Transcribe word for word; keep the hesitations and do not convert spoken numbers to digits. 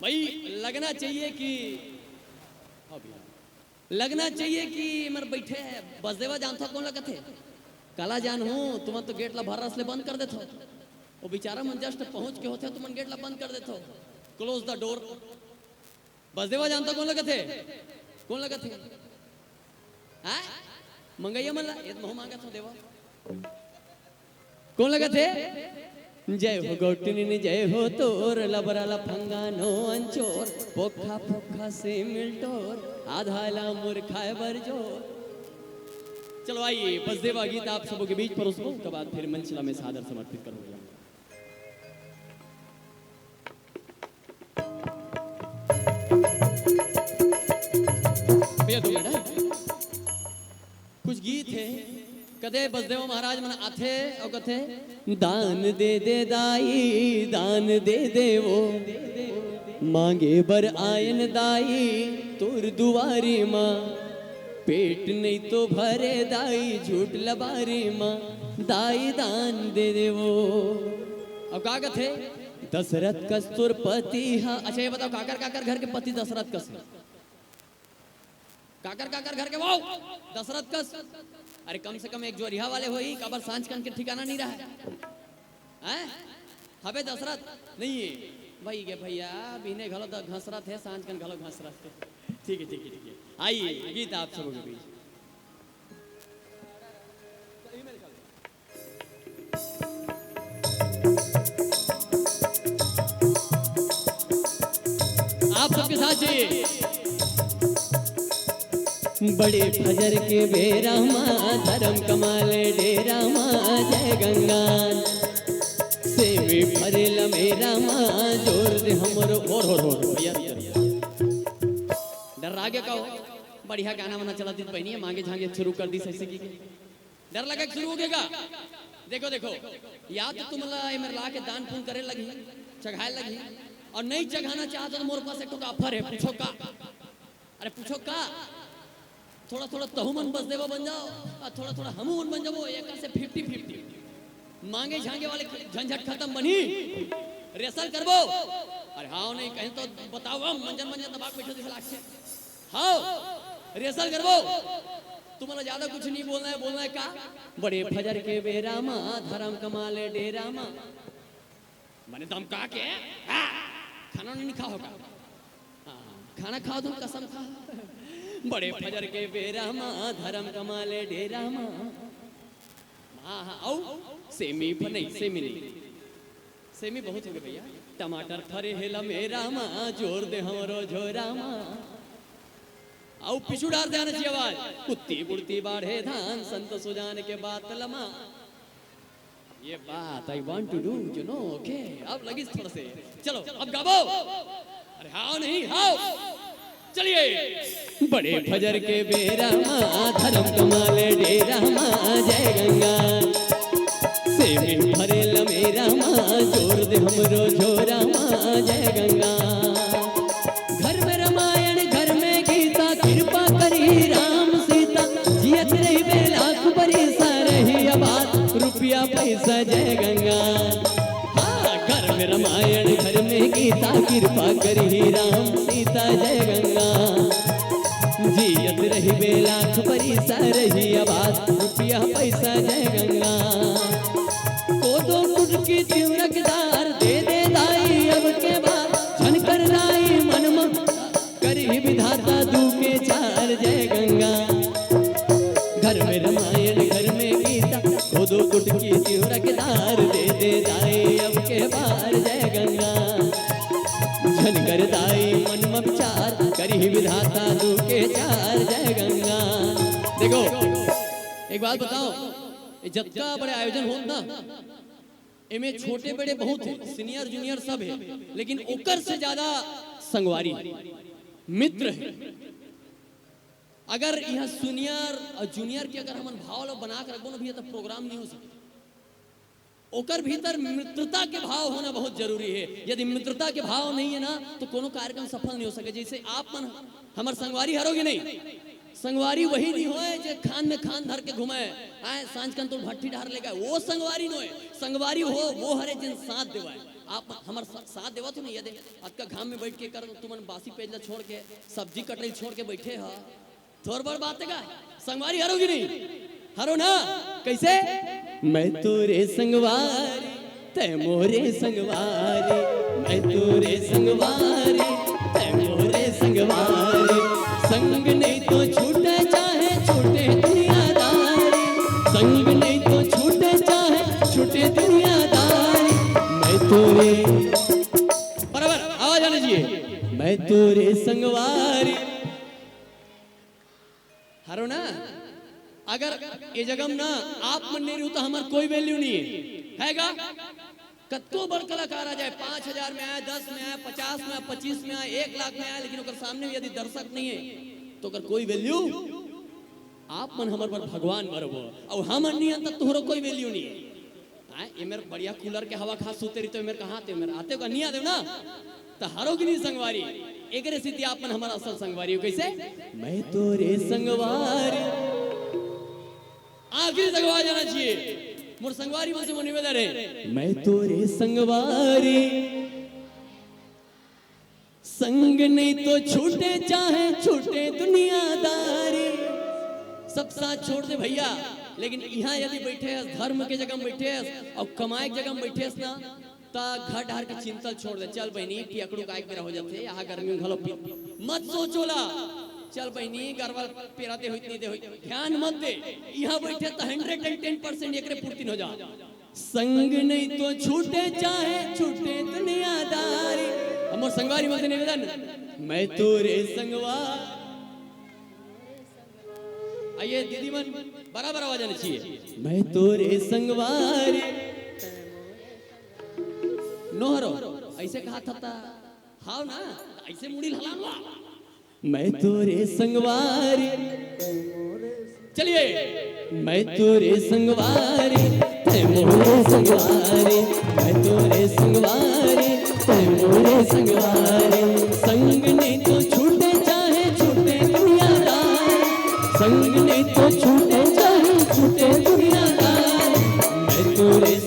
भाई, लगना चाहिए कि, हाँ भैया, लगना चाहिए कि एमर बइठे हे बसदेवा, जानथव कोन ला कथे? काला जानहूं, तुमन तो गेट ला भर रस ले बंद कर देथव। वो बेचारा मन just पहुंच के होथे, तुमन गेट ला बंद कर देथव। Close the door। बसदेवा जानथव कोन ला कथे? कोन ला कथे? हाँ? मंगइया मन ला, ये तो महूं मांगत हंव देवा। कोन ला कथे? जय हो गौटिन, जय हो तोर, लबरा लफंगा नो अंचोर, पोखा पोखा से मिलटोर, आधा ला मोर खाए बर जोर। चलो आइए, बसदेवा गीत आप सबों के बीच परोसबो, ओकर बाद फिर मंच ला मैं सादर समर्पित करूंगा। भैया, दो मिनट, हाँ। कुछ गीत हे, कथे बसदेव महाराज मन आथे अउ कथे, दान दे दे दाई, दान दे दे वो, मांगे बर आयन दाई तोर दुवारी मां, पेट नइ तो भरे दाई झूठ लबारी मां, दाई दान दे दे वो। अब का कथे? दशरथ कस तोर पति हा। अच्छा, ये बताओ, काकर काकर घर के पति दशरथ कस हे? काकर काकर घर के वो दशरथ कस? अरे, कम से कम एक जोरिहा वाले होही, काबर सांझ कन के ठिकाना नइ रहय। हैं? हबे दशरथ? नइ हे। वही के भैया, बिहने घलो त घसरत हे, सांझ कन घलो घसरत हे। ठीक हे, ठीक हे, ठीक हे। आइए, गीत आप सबों के बीच। आप सबके साथ जाइए। बड़े फजर के बेरा मा, धरम कमाले डेरा मा, जय गंगा। सेमी फरेला मेरा मा, जोर दे हमरो, होर, होर, होर, भैया। डर लागे का हो? बढ़िया गाना वाना चला दी बहनी, मांगे झांगे शुरू कर दी सही से की। डर लगे शुरू हो गया का? देखो, देखो, या तो तुमला एमेर ला के दान पुण्य करे लगही, चघाए लगही, अउ नइ चघाना चाहत हो त मोर पास एक ठो offer हे, पूछो का? अरे पूछो का? थोड़ा थोड़ा तहू मन बसदेवा बन जाओ अउ थोड़ा थोड़ा हमू मन बन जाबो, एकर से fifty fifty। मांगे झांगे वाले झंझट खतम बनही, rehearsal करबो। अरे हाँ, नइ कहे तो बताओ, हम मंजन मंजन दबा के बैठे दिखा लागथे। हाँ, rehearsal करबो। तुमला ज्यादा कुछ नइ बोलना हे, बोलना हे का? बड़े फजर के बेरा मा, धरम कमाले डेरा मा। मने दमका के, हाँ, खाना नइ खाव का? हाँ, खाना खाव तो कसम खा। बड़े फजर के बेरा मा, धरम कमाले डेरा मा। हाँ, हाँ, अउ सेमी फ-, नइ, सेमी नइ। सेमी बहुत होगे भैया। टमाटर फरे हे लमेरा मा, जोर दे हमरो झोरा मा। अउ पीछू डार दे आना चाहिए आवाज। कुत्ती बुड़ती बाढ़े धान, संत सुजान के बात लमा। ये बात I want to do, you know, okay? अब लगिस थोड़ा से। चलो, अब गाबो। अरे हाँ नहीं, हाँ। चलिए। बड़े फजर के बेरा मा, धरम कमाले डेरा मा, जय गंगा। सेमी फरे लमेरा मा, जोर दे हमरो झोरा मा, जय गंगा। घर में रामायण, घर में गीता, कृपा करी राम सीता, जियत रहिबे लाख बरिस, रही आबाद, रुपया पैसा जय गंगा। हाँ, घर में रामायण, घर में गीता, कृपा करी राम सीता जय गंगा। जियत रहिबे लाख बरिस, रही आबाद, रुपया पैसा जय गंगा। कोदो कुटकी तिंवरा के दार दे दे दाई अब के बाद, झन कर दाई मन म करही विधाता दू के चार जय गंगा। घर में रामायण, घर में गीता, कोदो कुटकी तिंवरा के दार दे दे दाई अब के बार जय गंगा। झन कर दाई मन म विचार, करही विधाता दू के चार जय गंगा। देखो, एक बात बताओ, ये जतका बड़े आयोजन होत ना, एमे छोटे बड़े बहुत हे, senior junior सब हे, लेकिन ओकर से ज्यादा संगवारी हे, मित्र हे। अगर इहाँ senior अउ junior के अगर हमन भाव ला बना के रखबो ना भैया, त program नइ हो सकय। ओकर भीतर मित्रता के भाव होना बहुत जरूरी हे। यदि मित्रता के भाव नइ हे ना, त कोनो कार्यक्रम सफल नइ हो सकय। जइसे आप मन हमर संगवारी हरो कि नहीं? संगवारी वही नइ होय जे खान में खान धर के घुमय, आय सांझ कन तोर भट्ठी डहर ले गय, वो संगवारी नोय। संगवारी हो, वो हरे जेन साथ देवय। आप हमर सा-, साथ देवत हो नहीं? ये दे, अतका घाम में बैठ के कर, तुमन बासी पेज ला छोड़ के, सब्जी कटरी छोड़ के बैठे ह। थोर बड़ बात हे का? संगवारी हरो कि नहीं? हरो ना? कैसे? मैं तोरे संगवारी, तै मोरे संगवारी, मैं तोरे संगवारी, तै मोरे संगवारी। संग नहीं तो छूटे चाहे छूटे दुनियादारी, संग नहीं तो छूटे चाहे छूटे दुनियादारी। मैं तोरे, बराबर, आवाज आना चाहिए। मैं तोरे संगवारी। हरो ना? अगर ये जगह में ना आप मन नहीं रहू तो हमार कोई वैल्यू नहीं है, है का? कतको बड़ कलाकार आ जाए, पाँच हजार में आए, दस में आए, पचास में आए, पच्चीस में आए, एक लाख में आए, लेकिन ओकर सामने में यदि दर्शक नहीं है तो ओकर कोई वैल्यू। आप मन हमर बर भगवान बरोबर, अउ हमन नहीं हन त तोहरो कोई वैल्यू नहीं है। हाँ, एमेर बढ़िया कूलर के हवा खा सूते रही तो एमेर कहाँ आते, एमेर आते का नहीं आते ना? त हरो कि नहीं संगवारी? एकरे सेती आप मन हमर असल संगवारी हो। कैसे? मैं तोरे संगवारी। आखिरी तक आवाज आना चाहिए। मोर संगवारी मन से मोर निवेदन है, मैं तोरे संगवारी। संग नहीं तो छूटे चाहे छूटे दुनियादारी, सब साथ छोड़ दे भैया। लेकिन यहाँ यदि बैठे हस, धर्म के जगह में बैठे हस और कमाए के जगह में बैठे हस ना, त घर डहर के चिंता छोड़ दे। चल बहिनी, पियकड़ू काय बेरा हो जाथे, यहाँ गर्मी में घलो पी, मत सोचो ला। चल बहिनी, गरवा पेरा दे होई, नहीं दे होई, ध्यान मत दे। यहाँ बैठे त हंड्रेड एंड टेन परसेंट एकरे पूर्ति हो जा। संग नहीं तो छूटे चाहे छूटे दुनियादारी। हमर संगवारी मन से निवेदन, मैं तोरे संगवा। आइए दीदी मन, बराबर आवाज आना चाहिए। मैं तोरे संगवारी। नोहरो, ऐसे कहा था ता? हाव ना, ऐसे मुड़ी हलान वा। मैं तोरे संगवारी। चलिए। मैं तोरे संगवारी, तै मोरे संगवारी, मैं तोरे संगवारी, तै मोरे संगवारी। संग नहीं तो छूटे चाहे छूटे दुनियादारी, संग नहीं तो छूटे चाहे छूटे दुनियादारी। मैं तोरे